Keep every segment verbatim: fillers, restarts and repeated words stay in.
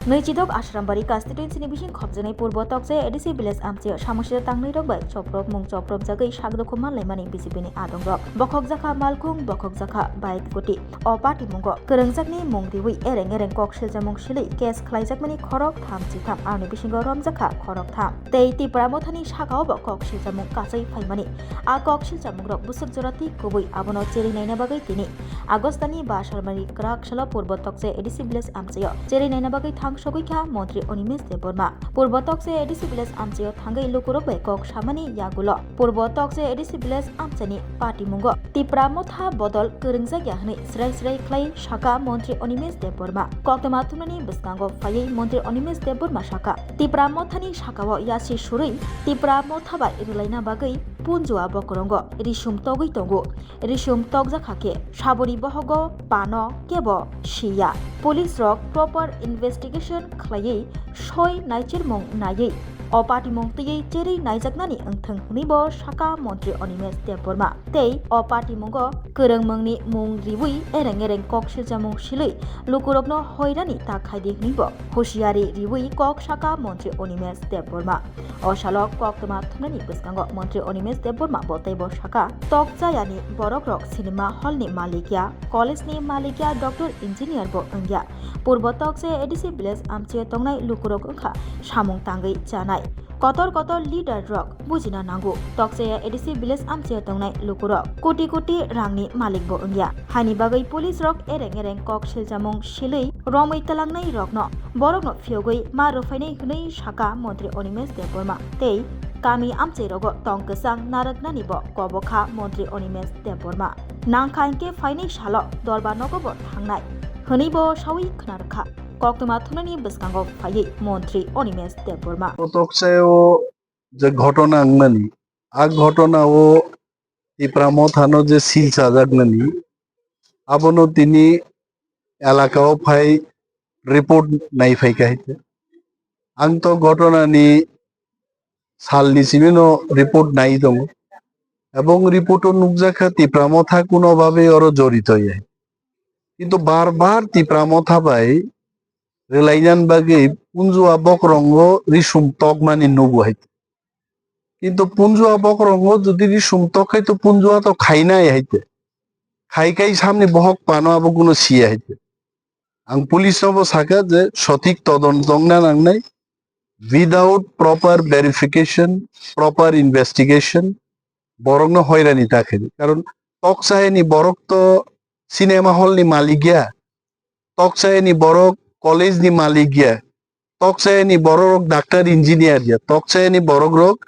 Nwichidok Ashrambari constituency ni bising khopjaknai Purbo Tokchaya A D C village amchaio samung sida tangnai rok bai choprop mung choprop jagwi sak dukhuma laimani B J P ni adong rok. Bokhok jakha malkhung, bokhok jakha bike scooty. O patimungo kwrwngjakni mung riwi ereng ereng kok siljamung silwi case khlaijakmani khorok tham chitham, aroni bisingo romjakha khorok tham. Tei Tipra Mothani sakao bo kok siljamung kachai phaimani. A kok siljamungrok bwswk jora twi kubui, abono cherwi naina bagwi tini Agostani ba salmani kwrak salo Purbo Tokchaya A D C village amchaio cherwi naina bagwi thang sogwi kha Montri Animesh Debbarma. Purbo Tokchaya A D C village amchaio thangwi lukurok bai kok samani yagulo Purbo Tokchaya A D C village amchaini patimungo Tipra Motha bodol kwrwngjak ya hwnwi srai srai khlai saka Montri Animesh Debbarma. Koktwma thumnani bwskango phaiwi Montri Animesh Debbarma saka, Tipra Mothani sakao yasi surwi Tipra Motha bai rwlaina bagwi punjua bokorongo risum togwi tongo. Risum tokjak hakhe saboni bohogo pano kebo siya. Police rok proper investigation khlaiwi soi naichirmung naiwi o patimung twiwi cherwi naijaknani wngthwng hwnwibo saka Montri Animesh Debbarma. Tei o patimungo kwrwngmungni mung riwi ereng ereng kok siljamung silwi lukurokno hoirani ta khaidi hwnwibo husiari riwi kok saka Montri Animesh Debbarma. O salo koktwma thumnani bwskango Montri Animesh Debbarma bo teibo saka, Tokchayani borokrok cinema hall ni malik ya, college ni malik ya, doctor, engineer bo wngya. Purbo Tokchaya A D C village amchaio tongnai lukurok wngkha samung tangwi chanai. Kotor kotor leader rok bujina nango. Tokchaya A D C village amchaio tongnai lukurok koti koti rangni malik bo wngya. Haini bagwi police rok ereng ereng kok siljamung silwi romwi twlangnai rokno borokno phiyogwi ma rwphainai hwnwi saka Montri Animesh Debbarma tei kami amchairogo tong kwchang narwknani bo kobokha Montri Animesh Debbarma. Nangkha hinkhe phainai salo dorba nogo bo thangnai hwnwi bo sawi khna rwkha. Koktwma thumnani bwskango phaiwi Montri Animesh Debbarma. O Tokchayao je ghotona wngnani, a ghotona o Tipra Mothano je sil chajaknani, abono tini elakao phai report nai phaikha hai khe. Ang to ghotona ni sal ni simi no report nai tongo. Ebong report o nukjakha Tipra Motha kuno babe oro jorito ya. Kintu bar bar Tipra Motha bai rwlainan bagwi punjua bokrongo risum tokmani nugo hai. Kintu punjua bokrongo jodi risum tok khai to punjua to khainai hai te. Khai khai samni bohok pano abo kuno siya hai te. Ang police no bo saka je sothik todonto wngna nangnai, without proper verification, proper investigation, borokno hoirani ta khaidi. Karon Tokchayani borok to cinema hall ni malik ya, Tokchayani borok college ni malik ya, Tokchayani borok rok doctor, engineer ya, Tokchayani borok rok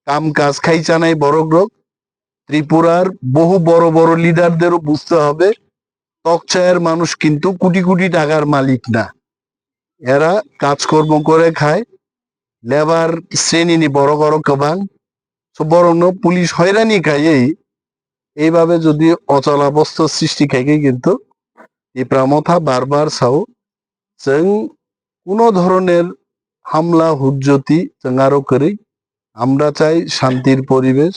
kam kaj khai chanai borok rok. Tripurar বহু বড় বড় লিডারদেরও বুঝতে হবে, তকচায়ের মানুষ কিন্তু কোটি কোটি টাকার মালিক না। এরা কাজকর্ম করে খায়, লেবার শ্রেণী নি বড় বড় কবাং। So বরং পুলিশ হয়রানি খাইয়েই এইভাবে যদি অচলাবস্থা সৃষ্টি খাইকে কিন্তু এই প্রামথা বারবার চাও, chwng কোনো ধরনের হামলা হুজ্জতি chwng aro kwrwi। আমরা চাই শান্তির পরিবেশ,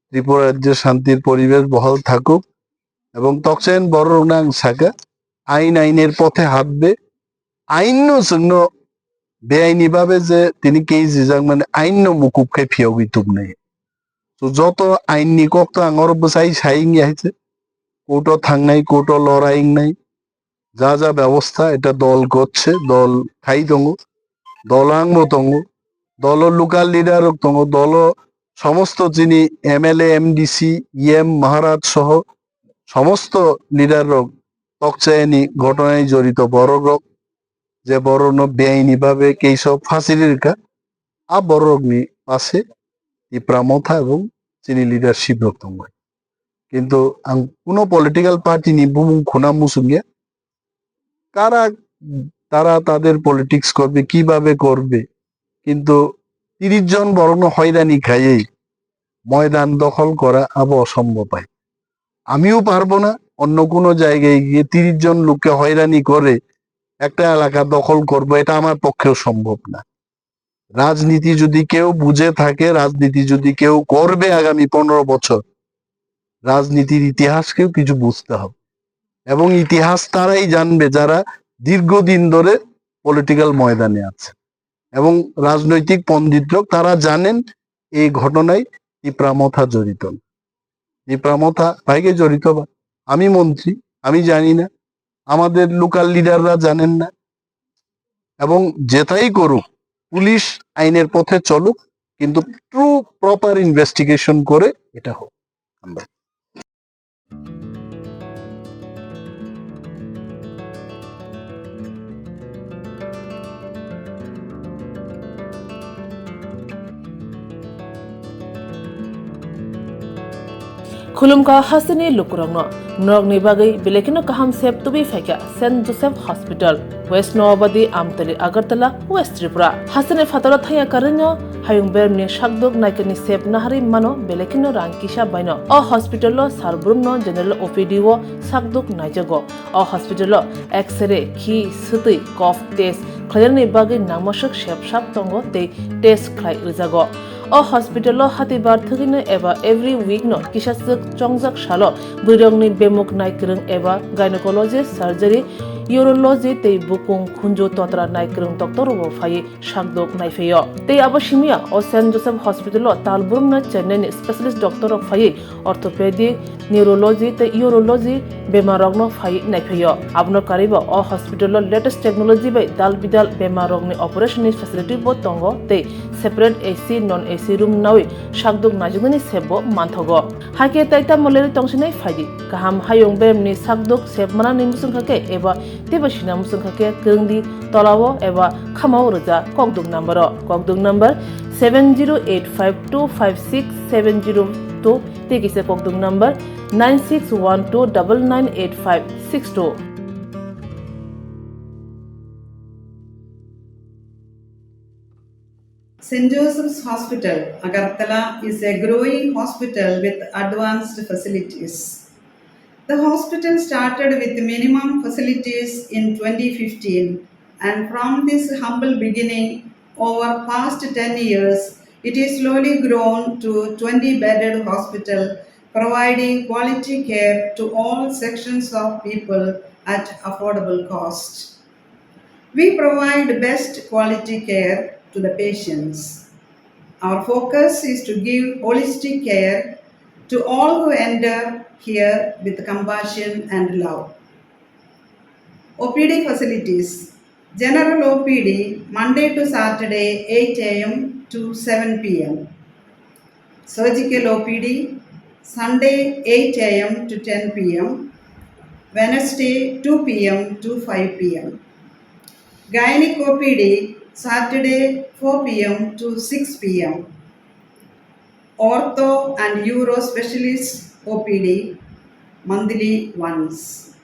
ত্রিপুরা রাজ্যে শান্তির পরিবেশ বহাল থাকুক এবং তকচায়ন বড় রোনাং সাকা আইন আইনের পথে হাঁটবে। আইন no chwngno বেআইনি ভাবে যে তিনি কেস রিজার্ভ মানে আইন no মুকুব খাই ফিয়গি তুমনে। তো যত আইন নি কক্ত আঙর বসাই সাইং হাইছে, কোর্টো থাংনাই, কোর্টো লড়াইং নাই, যা যা ব্যবস্থা এটা দল করছে, দল খাই tongo, দল আংবো tongo, দল লোকাল লিডার tongo, দল সমস্ত যিনি এমএলএ, এমডিসি, ইএম, মহারাজ সহ সমস্ত লিডার রক তকচায়নি ঘটনায় জড়িত বড় রক, যে বড় no বেআইনি ভাবে কেস ফাঁসি রেখা, a bororokni pase Tipra Motha ebong chini leadership rok tongbai. Kintu ang kuno political party ni bumung khuna musungya. Kara tara tader politics korbe, kibabe korbe. Kintu তিরিশ জন borokno hoirani khaiwi ময়দান দখল করা abo অসম্ভব ভাই। আমিও পারবো না অন্য কোনো জায়গায় গিয়ে তিরিশ জন লোককে হয়রানি করে একটা এলাকা দখল করবো, এটা আমার পক্ষেও সম্ভব না। রাজনীতি যদি কেউ বুঝে থাকে, রাজনীতি যদি কেউ করবে আগামী পনেরো বছর, রাজনীতির ইতিহাসকেও কিছু বুঝতে হবে। এবং ইতিহাস তারাই জানবে যারা দীর্ঘদিন ধরে পলিটিক্যাল ময়দানে আছে এবং রাজনৈতিক পণ্ডিতরা তারা জানেন এই ঘটনায় তিপ্রা মথা জড়িত না। তিপ্রা মথা বাইকে জড়িত বা আমি মন্ত্রী, আমি জানি না, আমাদের লোকাল লিডাররা জানেন না। এবং যেটাই করুক, পুলিশ আইনের পথে চলুক, কিন্তু ট্রু প্রপার ইনভেস্টিগেশন করে এটা হোক। আমরা Khulumkha hasteni lukurokno, norokni bagwi belai kheno kaham sep tubui phaikha Saint Joseph Hospital, West Noabadi, Amtali, Agartala, West Tripura. Hasteni phataro thangya karwino hayung bermni sakduk naikani sep naharwi mano belai kheno rang kisa baino. O hospital-o sar brumno general O P D o sakduk naijago. O hospital-o X-ray, khi, swtwi, cough test khlainani bagwi nangmaswk sep sap tongo tei test khlai rwjago. O hospital-o hatibar thwgwino eba every week-no kisaswk chongjak salo bwrwirokni bemuk naikwrwng eba gynecology, surgery, urology tei bukung khunju totra naikwrwng doctor-rokbo phaiwi sakduk naiphaio. Tei abo simiya o Saint Joseph Hospital-o tal brumna Chennai-ni specialist doctor-rok phaiwi orthopedic, neurology tei urology bemarrokno phaiwi naiphaio. Abono karwibo o hospital-o latest technology bai dal bidal bemarrokni operation-ni facility-bo tongo tei separate A C, non A C room nawi sakduk naijaknani sepbo manthogo. Hakhe tai tamo lerwi tongsinai phaidi. Kaham hayung beremni sakduk sep manani muchungkha khe eba teibo sina muchungkha khe kwrwngdi tolao eba khamao rwja kokduk number-o. Kokduk number seven zero eight five two five six seven zero two tei kisa kokduk number nine six one two double nine eight five six two. Saint Joseph's Hospital, Agartala is a growing hospital with advanced facilities. The hospital started with minimum facilities in twenty fifteen, and from this humble beginning, over past ten years, it is slowly grown to twenty bedded hospital, providing quality care to all sections of people at affordable cost. We provide best quality care to the patients. Our focus is to give holistic care to all who enter here with compassion and love. O P D facilities. General O P D Monday to Saturday eight A M to seven P M. Surgical O P D Sunday eight A M to ten P M, Wednesday two P M to five P M. Gynec O P D Saturday four P M to six P M. Ortho and Uro Specialist O P D monthly once.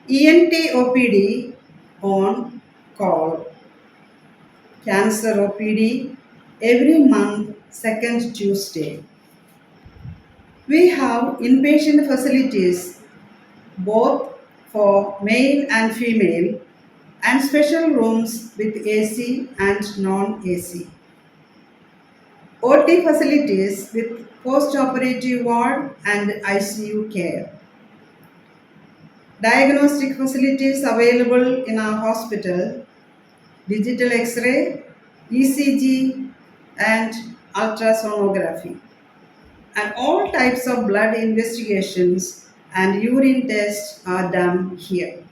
E N T O P D on call. Cancer O P D every month, second Tuesday. We have inpatient facilities both for male and female and special rooms with A C and non-A C. O T facilities with post-operative ward and I C U care. Diagnostic facilities available in our hospital, digital X-ray, E C G and ultrasonography. And all types of blood investigations and urine tests are done here.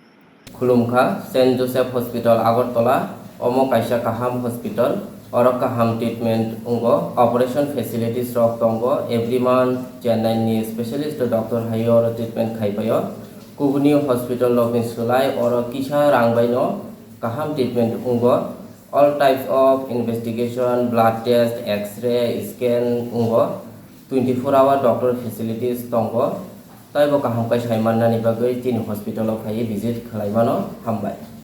Khulumkha, Saint Joseph Hospital Agartala, omo kaisa kaham hospital, oro kaham treatment wngo, operation facilities rok tongo, every month Chennai ni specialist doctor hai oro treatment khai paio. Kubuni hospital rok ni swlai oro kisa rang bai no kaham treatment wngo. All types of investigation, blood test, X-ray, scan wngo. Twenty four hour doctor facilities tongo. Taibo kaham khe sai mannani bagwi chini hospital o phaiwi visit khlai mano. Hambai.